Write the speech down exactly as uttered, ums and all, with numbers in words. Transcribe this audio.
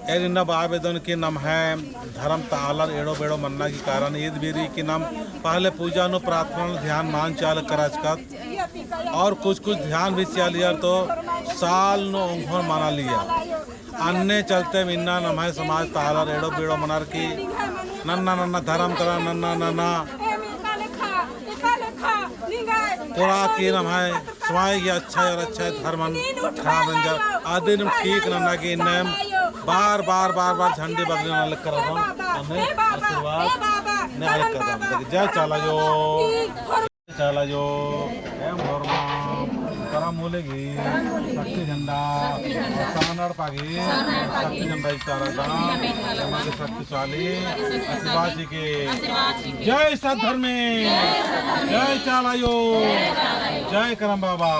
एन इन्ना बआ बेद्दन कि नम्है धर्म ता आलर एड़ो बेड़ो मन्ना की कारण ईद बीरी कि नम पहले पूजा नू प्रार्थना नू ध्यान मल चिआ लगदत रहचकत और कुछ कुछ ध्यान भी चिआ लियर तो साल नू ओंघोन मना लिया। अन्ने चलते इन्ना नम्है समाज ता आलर एड़ो बेड़ो मनर की नन्ना नन्ना धर्म तरा नन्ना नन्ना कोड़ा की नम्है समाज की अच्छा और अच्छा धर्मन खराब नंजर। अदिन ठीक नन्ना की इन्नेम बार बार बार बार झंडी बदली नना लगदत। हमें आशीर्वाद नेआ लगदत। जय चाला जो। चाला जो, एम होरमा करम होले गही शक्ति झंडा, सानड़ पागी शक्ति झंडा इतारा गा, एमा के शक्तिशाली आशीर्वाद चिके। जय सत धर्मे, जय चाला जो, जय करम बाबा।